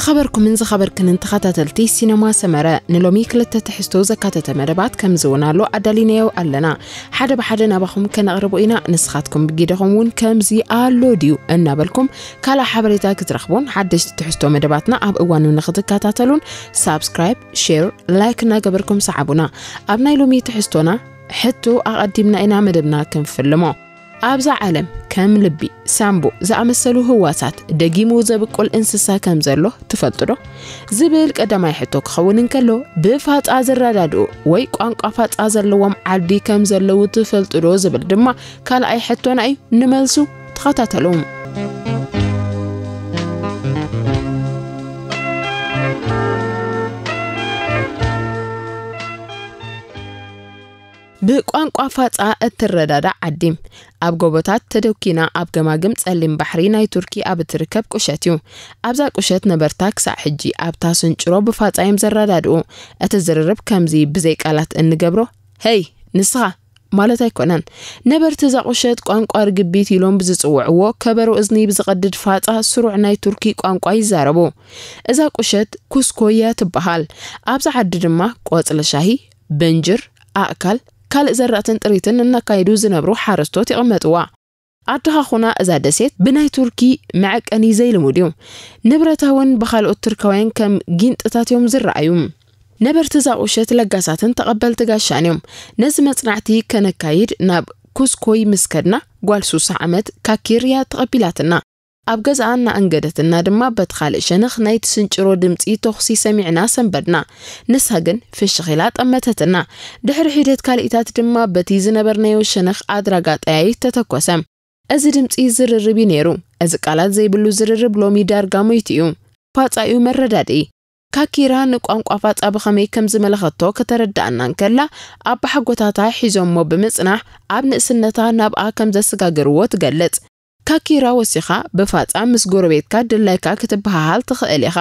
ዝኸበርኩምን ዝኸበርክንን ተኸታተልቲ ሲነማ ሰመረ፣ ንሎሚ ክልተ ትሕዝቶ ዘካተተ መደባት ከምዚ እውን ኣሎ ኣዳሊናዮ ኣለና። ሓደ ብሓደ ናባኹም ከነቕርቦ ኢና። ንስኻትኩም ብጊደኹም እውን ከምዚ ኣሎ ድዩ እናበልኩም ካልእ ሓበሬታ ክትረኽቡን ሓደሽቲ ትሕዝቶ መደባትና ኣብ እዋኑ ንክትከታተሉን ሳብስክራይብ፣ ሼር፣ ላይክ እናገበርኩም ሰዓቡና። ኣብ ናይ ሎሚ ትሕዝቶና ሕቶ ኣቐዲምና ኢና መደብና ክንፍልሞ። ኣብዛ ዓለም ከም ልቢ፣ ሳምቡ ዝኣመሰሉ ህዋሳት ደጊሙ ዘብቁል እንስሳ ከም ዘሎ ትፈልጡ ዶ? ዝብል ቀዳማይ ሕቶ ክኸውን እንከሎ፣ ብፋጻ ዝረዳድኡ ወይ ቋንቋ ፋጻ ዘለዎም ዓዲ ከም ዘለዉ ትፈልጡ ዶ? ዝብል ድማ ካልኣይ ሕቶና እዩ። ንመልሱ ተኸታተሉ። ብቋንቋ ፋጻ እትረዳዳእ ዓዲ። ኣብ ጎቦታት ተደኪና ኣብ ገማግም ጸሊም ባሕሪ ናይ ቱርኪ ኣብ እትርከብ ቁሸት እዩ። ኣብዛ ቁሸት ነበርታ ክሳዕ ሕጂ ኣብታ ስንጭሮ ብፋጻ እዮም ዘረዳድኡ። እቲ ዝርርብ ከምዚ ብዘይ ቃላት እንገብሮ "ሄይ፣ ንስኻ" ማለት ኣይኮነን። ነበርቲ እዛ ቁሸት ቋንቋ ርግቢት ኢሎም ብዝጽውዕዎ ከበሮ እዝኒ ብዝቐድድ ፋጻ ስሩዕ ናይ ቱርኪ ቋንቋ ይዛረቡ። እዛ ቁሸት ኩስኮያ ትበሃል። ኣብዛ ዓዲ ድማ ቆጽሊ ሻሂ፣ በንጅር፣ ኣእካል፣ ካልእ ዘራእትን ጥሪትን እናካየዱ ዝነብሩ ሓረስቶት ይቕመጥዋ። ኣደኻኹና እዛ ደሴት ብናይ ቱርኪ መዐቀኒ ዘይልሙድ እዩ። ንብረታ እውን ብኻልኦት ቱርካውያን ከም ጊንጥታት እዮም ዝረኣዩ። ነበርቲ እዛ ቁሸት ለጋሳትን ተቐበልቲ ጋሻን እዮም። ነዚ መጽናዕቲ ከነካይድ ናብ ኩስኮይ ምስ ከድና፣ ጓል ሱሳ ዓመት ካኪር እያ ተቐቢላትና። ኣብ ገዛኣ እናኣንገደትና ድማ በቲ ካልእ ሸነኽ ናይቲ ስንጭሮ ድምጺ ተኹሲ ሰሚዕና ሰንበድና። ንሳ ግን ፍሽኽ ኢላ ጠመተትና። ድሕሪ ሒደት ካልኢታት ድማ በቲ ዝነበርናዮ ሸነኽ ኣድራጋ ጠያይት ተተኮሰ። እዚ ድምጺ ዝርርብ እዩ ነይሩ። እዚ ቃላት ዘይብሉ ዝርርብ ሎሚ ዳርጋ ሞይቱ እዩ። ፋጻ እዩ መረዳድኢ። ካኪራ ንቋንቋ ፋጻ ብኸመይ ከም ዝመለኸቶ ከተረድኣና እንከላ፣ ኣባሓጎታታ ሒዞሞ ብምጽናሕ ኣብ ንእስነታ ናብኣ ከም ዘሰጋግርዎ ትገልጽ። ካኪራ ወሲኻ፣ "ብፋጻ ምስ ጎረቤትካ ድላይካ ክትበሃሃል ትኽእል ኢኻ።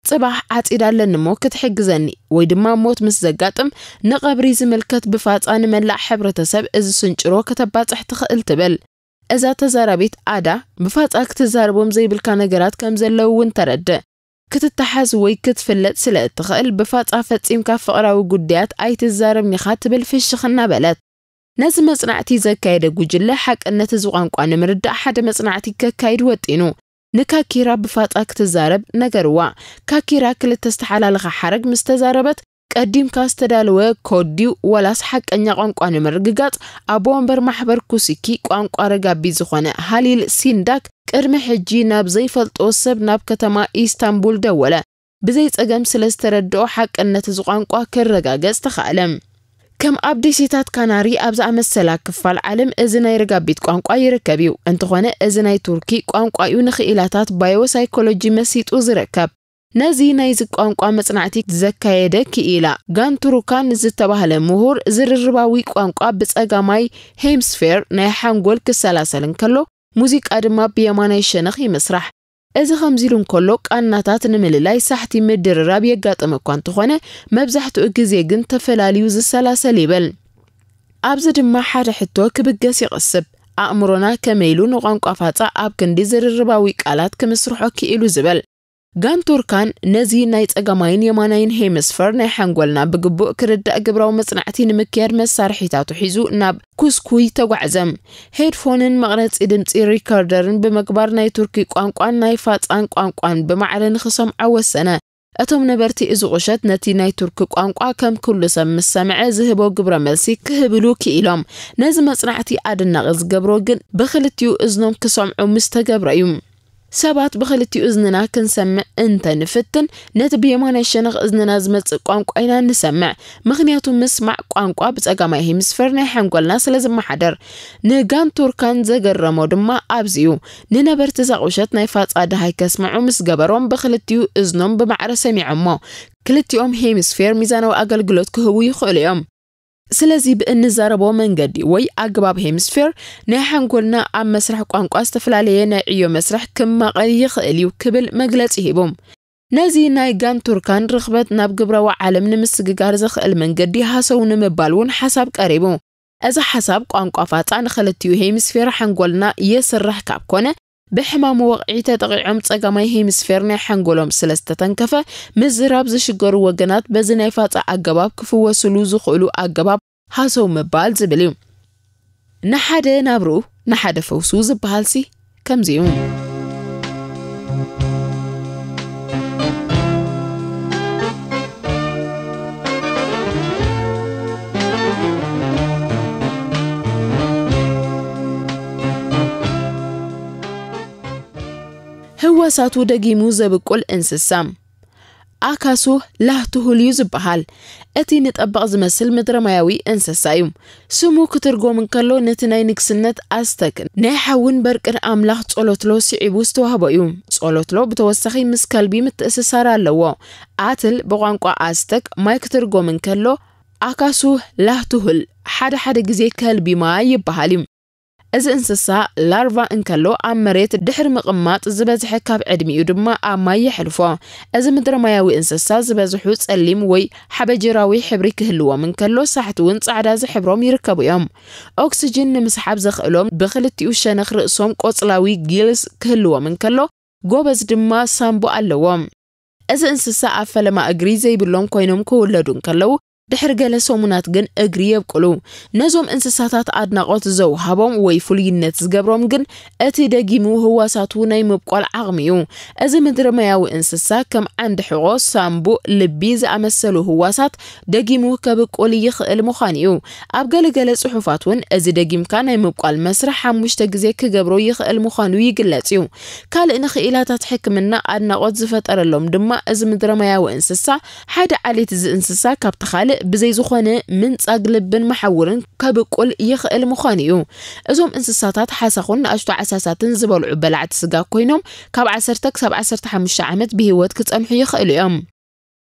ጽባሕ ዓጺዳ ኣለኒ እሞ ክትሕግዘኒ ወይ ድማ ሞት ምስ ዘጋጥም ንቐብሪ ዝምልከት ብፋጻ ንመላእ ሕብረተሰብ እዚ ስንጭሮ ከተባጽሕ ትኽእል" ትብል። እዛ ተዛራቢት ኣዳ ብፋጻ ክትዛረቦም ዘይብልካ ነገራት ከም ዘለዉ እውን ተረድእ። ክትተሓዝ ወይ ክትፍለጥ ስለ እትኽእል ብፋጻ ፈጺምካ ፍቕራዊ ጉዳያት ኣይትዛረብን ኢኻ ትብል ፍሽኽ እናበለት። ነዚ መጽናዕቲ ዘካየደ ጉጅለ ሓቅነት እዚ ቋንቋ ንምርዳእ ሓደ መጽናዕቲ ከካይድ ወጢኑ። ንካኪራ ብፋጻ ክትዛረብ ነገርዋ። ካኪራ ክልተ ዝተሓላለኸ ሓረግ ምስ ተዛረበት፣ ቀዲምካ ዝተዳለወ ኮድ ድዩ ዋላስ ሓቀኛ ቋንቋ ንምርግጋጽ፣ ኣቦ ወንበር ማሕበር ኩሲኪ ቋንቋ ረጋቢ ዝኾነ ሃሊል ሲንዳክ ቅድሚ ሕጂ ናብ ዘይፈልጦ ሰብ ናብ ከተማ ኢስታንቡል ደወለ። ብዘይ ጸገም ስለ ዝተረድኦ ሓቅነት እዚ ቋንቋ ክረጋገጽ ተኻእለ። ከም ኣብ ደሴታት ካናሪ ኣብ ዝኣመሰላ ክፋል ዓለም እዚ ናይ ረጋቢት ቋንቋ ይርከብ እዩ። እንተኾነ እዚ ናይ ቱርኪ ቋንቋ እዩ ንክኢላታት ባዮሳይኮሎጂ መሲጡ ዝርከብ። ነዚ ናይዚ ቋንቋ መጽናዕቲ ዘካየደ ክኢላ ጋንቱሩካን ዝተባህለ ምሁር ዝርርባዊ ቋንቋ ብጸጋማይ ሄምስፌር ናይ ሓንጎል ክሰላሰል እንከሎ፣ ሙዚቃ ድማ ብየማናይ ሸነኽ ይምስራሕ። እዚ ከምዚ ኢሉ እንከሎ፣ ቃናታት ንምልላይ ሳሕቲ ምድርራብ የጋጥም እኳ እንተኾነ፣ መብዛሕትኡ ግዜ ግን ተፈላልዩ ዝሰላሰል ይብል። ኣብዚ ድማ ሓደ ሕቶ ክብገስ ይቕስብ። ኣእምሮና ከመይ ኢሉ ንቋንቋ ፋጻ ኣብ ክንዲ ዝርርባዊ ቃላት ክምስርሖ ክኢሉ ዝብል። ጋንቱርካን ነዚ ናይ ጸጋማይን የማናይን ሄምስፈር ናይ ሓንጎልና ብግቡእ ክርዳእ ግብራዊ መጽናዕቲ ንምክያድ መሳርሒታቱ ሒዙ ናብ ኩስኩይ ተጓዕዘ። ሄድፎንን መቕረጺ ድምጺ ሪከርደርን ብምግባር ናይ ቱርኪ ቋንቋን ናይ ፋጻን ቋንቋን ብማዕረ ንኽሰምዖ ወሰነ። እቶም ነበርቲ እዚ ቁሸት ነቲ ናይ ቱርኪ ቋንቋ ከም ኩሉ ሰብ ምስ ሰምዐ ዝህቦ ግብረ መልሲ ክህብሉ ክኢሎም። ነዚ መጽናዕቲ ኣደናቒ ዝገብሮ ግን ብኽልቲኡ እዝኖም ክሰምዑ ምስ ተገብረ እዩ። ሰባት ብኽልቲኡ እዝንና ክንሰምዕ እንተ ንፍትን፣ ነቲ ብየማናይ ሸነኽ እዝንና ዝመጽእ ቋንቋ ኢና ንሰምዕ። ምኽንያቱ ምስማዕ ቋንቋ ብጸጋማይ ሄሚስፌር ናይ ሓንጎልና ስለ ዝመሓደር። ንጋንቱርካን ዘገረሞ ድማ ኣብዚ እዩ። ንነበርቲ እዛ ቁሸት ናይ ፋጻ ደሃይ ከስምዑ ምስ ገበሮም፣ ብኽልቲኡ እዝኖም ብማዕረ ሰሚዖሞ። ክልቲኦም ሄሚስፌር ሚዛናዊ ኣገልግሎት ክህቡ ይኽእሉ እዮም። ስለዚ ብእንዛረቦ መንገዲ ወይ ኣገባብ ሄሚስፌር ናይ ሓንጎልና ኣብ መስርሕ ቋንቋ ዝተፈላለየ ናይ ዕዮ መስርሕ ክማቐል ይኽእል እዩ ክብል መግለጺ ሂቡ። ነዚ ናይ ጋንቱርካን ርኽበት ናብ ግብራዊ ዓለም ንምስግጋር ዘኽእል መንገዲ ሃሰው ንምባል እውን ሓሳብ ቀሪቡ። እዚ ሓሳብ ቋንቋ ፋጻ ንኽልቲኡ ሄሚስፌር ሓንጎልና የስርሕ ካብ ኮነ፣ ብሕማም ወቕዒ ተጠቒዖም ጸጋማይ ሄሚስፌር ናይ ሓንጎሎም ስለ ዝተተንከፈ፣ ምዝራብ ዝሽገሩ ወገናት በዚ ናይ ፋጻ ኣገባብ ክፍወስሉ ዝኽእሉ ኣገባብ ሃሰው ምባል ዝብል እዩ። ንሓደ ናብርኡ ንሓደ ፈውሱ ዝበሃልሲ ከምዚ እዩ። ህዋሳቱ ደጊሙ ዘብቁል እንስሳ ኣካሱ ላህትሁል እዩ ዝበሃል። እቲ ንጠባቕ ዝመስል ምድረማያዊ እንስሳ እዩ። ስሙ ክትርጎም እንከሎ ነቲ ናይ ንግስነት ኣስተክ ናይ ሓውን በርቅን ኣምላኽ ጸሎትሎ ስዒቡ ዝተዋህቦ እዩ። ጸሎትሎ ብተወሳኺ ምስ ከልቢ ምትእስሳር ኣለዎ። ኣትል ብቋንቋ ኣስተክ ማይ ክትርጎም እንከሎ ኣካሱ ላህትሁል ሓደ ሓደ ግዜ ከልቢ ማይ ይበሃል እዩ። እዚ እንስሳ ላርቫ እንከሎ ኣብ መሬት ድሕሪ ምቕማጥ ዝበዝሐ ካብ ዕድሚኡ ድማ ኣብ ማይ የሕልፎ። እዚ ምድረማያዊ እንስሳ ዝበዝሑ ጸሊም ወይ ሓበጀራዊ ሕብሪ ክህልዎም እንከሎ ሳሕቲ እውን ጻዕዳ ዝሕብሮም ይርከቡ እዮም። ኦክስጅን ንምስሓብ ዘኽእሎም ብክልቲኡ ሸነኽ ርእሶም ቆጽላዊ ጊልስ ክህልዎም እንከሎ ጎበዝ ድማ ሳምቡ ኣለዎም። እዚ እንስሳ ኣብ ፈለማ እግሪ ዘይብሎም ኮይኖም ክውለዱ እንከለዉ ድሕሪ ገለ ሰሙናት ግን እግሪ የብቁሉ። ነዞም እንስሳታት ኣድናቖት ዘውሃቦም ወይ ፍሉይነት ዝገብሮም ግን እቲ ደጊሙ ህዋሳቱ ናይ ምብቋል ዓቕሚ እዩ። እዚ ምድረማያዊ እንስሳ ከም ዓንዲ ሕቖ፣ ሳምቡእ፣ ልቢ ዝኣመሰሉ ህዋሳት ደጊሙ ከብቁል ይኽእል ምዃኑ እዩ። ኣብ ገለገለ ጽሑፋት እውን እዚ ደጊምካ ናይ ምብቋል መስርሕ ሓሙሽተ ግዜ ክገብሮ ይኽእል ምዃኑ ይግለጽ እዩ። ካልእ ንኽኢላታት ሕክምና ኣድናቖት ዝፈጠረሎም ድማ እዚ ምድረማያዊ እንስሳ ሓደ ዓሌት እዚ እንስሳ ካብቲ ካልእ ብዘይ ዝኾነ ምንጻግ ልብን መሓውርን ከብቁል ይኽእል ምዃኑ እዩ። እዞም እንስሳታት ሓሳኹን ንኣሽቱ ዓሳሳትን ዝበልዑ በላዕቲ ስጋ ኮይኖም ካብ ዓሰርተ ክሳብ ዓሰርተ ሓሙሽተ ዓመት ብህይወት ክጸንሑ ይኽእሉ እዮም።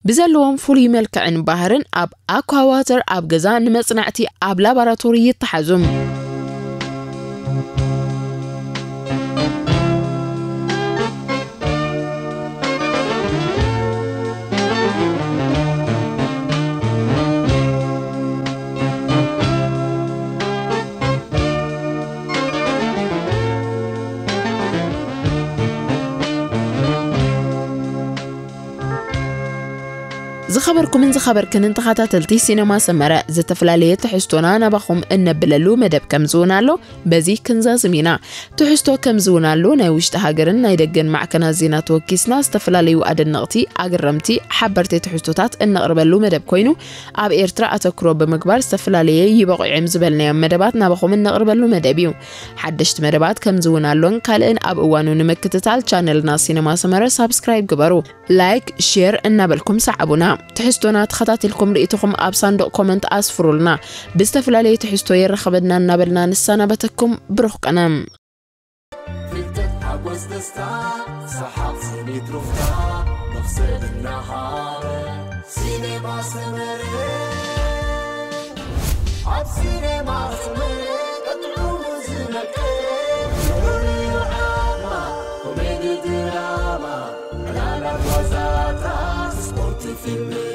ብዘለዎም ፍሉይ መልክዕን ባህርን ኣብ ኣኳዋተር ኣብ ገዛ ንመጽናዕቲ ኣብ ላባራቶሪ ይተሓዙ። ዝኸበርኩምን ዝኸበርክንን ተኸታተልቲ ሲነማ ሰመረ፣ ዝተፈላለየ ትሕዝቶና ናባኹም እነብለሉ መደብ ከምዚ እውን ኣሎ። በዚ ክንዛዝም ኢና። ትሕዝቶ ከምዚ እውን ኣሎ። ናይ ውሽጢ ሃገርን ናይ ደገን ማዕከናት ዜና ተወኪስና ዝተፈላለዩ ኣደነቕቲ፣ ኣግረምቲ፣ ሓበርቲ ትሕዝቶታት እነቕርበሉ መደብ ኮይኑ፣ ኣብ ኤርትራ ኣተክሮ ብምግባር ዝተፈላለየ ይበቑዕም ዝበልናዮም መደባት ናባኹም እነቕርበሉ መደብ እዩ። ሓደሽቲ መደባት ከምዚ እውን ኣሎን ካልእን ኣብ እዋኑ ንምክትታል ቻነልና ሲነማ ሰመረ ሳብስክራይብ ግበሩ። ላይክ፣ ሼር እናበልኩም ሰዓቡና። ትሕዝቶና ተኸታቲልኩም ርእይቶኹም ኣብ ሳንዱቕ ኮመንት ኣስፍሩልና። ብዝተፈላለየ ትሕዝቶ የራኽበና እናበልና ንሰናበተኩም። ብሩኽ ቀነ። ፍልጠት፣ ሓጎስ፣ ደስታ፣ ሰሓቕ፣ ስኒት፣ ሩፍታ፣ መኽሰብ እናሃበ፣ ሲኔማ ሰመረ። ኣብ ሲኔማ ሰመረ፣ ጥዑሙ ዝመቀ፣ ፍሉይ ዓማ፣ ኮሜዲ፣ ድራማ፣ ዕላላት፣ ዋዛታት፣ ስፖርት፣ ፊልም፣